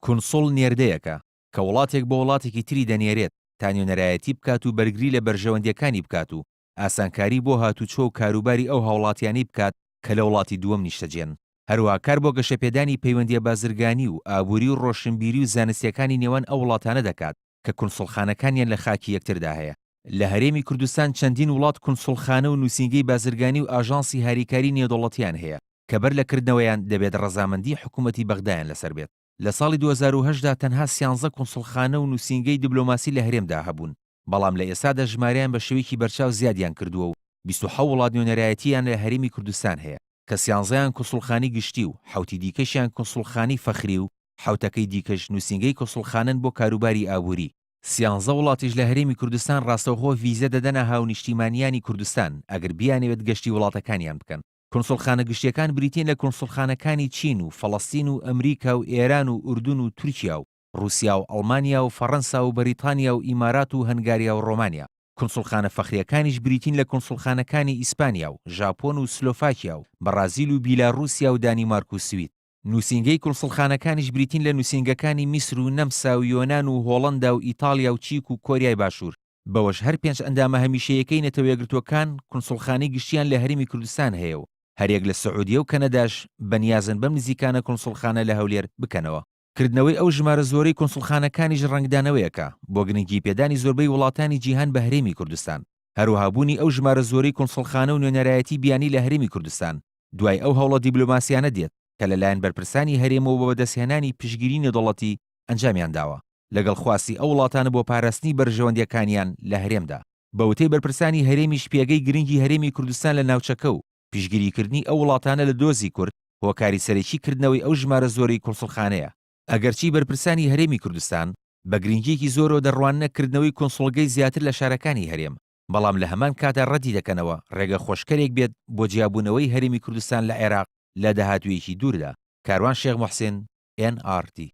کونسوڵ نێردەیەکە، کە وڵاتێک بۆ وڵاتێکی تری دەنێرێت تا نوێنەرایەتی بکات و بەرگری لە بەرژەوەندییەکانی بکات و ئاسانکاری بۆ هاتوچۆ و کاروباری ئەو هاوڵاتیانەی بکات کە لە وڵاتی دووەم نیشتەجێن. هەروەها کار بۆ گەشەپێدانی پەیوەندییە بازرگانی و ئابووری و ڕۆشنبیری و زانستییەکانی نێوان ئەو وڵاتانە دەکات کە کونسوڵخانەکانیان لە خاکی یەکتردا هەیە. لە هەرێمی کوردستان چەندین وڵات کونسوڵخانە و نووسینگەی بازرگانی و ئاژانسی هاریکاری نێودەوڵەتییان هەیە کە بەر لە کردنەوەیان دەبێت ڕەزامەندی حکوومەتی بەغدایان لەسەر بێت. لە ساڵی 2008 دا تەنها سیانزە کونسوڵخانە و نووسینگەی دبلۆماسی لە هەرێمدا هەبوون، بەڵام لە ئێستادا ژمارەیان بە شێوەیەکی بەرچاو زیادیان کردووە و 27 وڵات نوێنەرایەتییان لە هەرێمی کوردستان هەیە کە سیانزەیان کونسوڵخانەی گشتی و حەوتی دیکەشیان کونسوڵخانەی فەخری و حەوتەکەی دیکەش نووسینگەی کونسوڵخانەن بۆ کاروباری ئابووری. سیانزە وڵاتیش لە هەرێمی کوردستان ڕاستەوخۆ ڤیزە دەدەنە هاونیشتیمانیانی کوردستان ئەگەر بیانەوێت گەشتی وڵاتەکانیان بکەن. کونسوڵخانە گشتییەکان بریتین لە کونسوڵخانەکانی چین و فەڵەستین و ئەمریکا و ئێران و ئوردون و تورکیا و ڕووسیا و ئەڵمانیا و فەڕەنسا و بەریتانیا و ئیمارات و هەنگاریا و ڕۆمانیا. کونسوڵخانە فەخرییەکانیش بریتین لە کونسوڵخانەکانی ئیسپانیا و ژاپۆن و سلۆفاکیا و بەڕازیل و بیلاڕووسیا و دانیمارک و سوید. نووسینگەی کونسوڵخانەکانیش بریتین لە نووسینگەکانی میسر و نەمسا و یۆنان و هۆڵەندا و ئیتاڵیا و چیک و کۆریای باشوور. بەوەش هەر پێنج ئەندامە هەمیشەیەکەی نەتەوەیەکگرتووەکان کونسوڵخانەی گشتیان لە هەرێمی کوردستان هەیە و هەریەک لە سعودیە و کەنەداش بەنیازن بەم نزیکانە کونسوڵخانە لە هەولێر بکەنەوە. کردنەوەی ئەو ژمارە زۆرەی کونسوڵخانەکانیش ڕەنگدانەوەیەکە بۆ گرنگیپێدانی زۆربەی وڵاتانی جیهان بە هەرێمی کوردستان، هەروەها بوونی ئەو ژمارە زۆرەی کونسوڵخانە و نوێنەرایەتی بیانی لە هەرێمی کوردستان دوای ئەو هەوڵە دیبلۆماسیانە دێت کە لەلایەن بەرپرسانی هەرێمەوە بۆ بەدەستهێنانی پشتگیری نێودەوڵەتی ئەنجامیان داوە لەگەڵ خواستی ئەو وڵاتانە بۆ پاراستنی بەرژەوەندییەکانیان لە هەرێمدا. بە وتەی بەرپرسانی هەرێمیش پێگەی گرنگی هەرێمی کوردستان لە ناوچەکە و پشتگیریکردنی ئەو وڵاتانە لە دۆزی کورد هۆکاری سەرەکی کردنەوەی ئەو ژمارە زۆرەی کونسوڵخانەیە. ئەگەرچی بەرپرسانی هەرێمی کوردستان بە گرنگییەکی زۆرەوە دەڕواننە کردنەوەی کونسوڵگەی زیاتر لە شارەکانی هەرێم، بەڵام لە هەمان کاتدا ڕەتی دەکەنەوە ڕێگە خۆشکەرێک بێت بۆ جیابوونەوەی هەرێمی کوردستان لە عێراق لە داهاتوویەکی دووردا. کاروان شێخ موحسین، ئێن ئاڕ تی.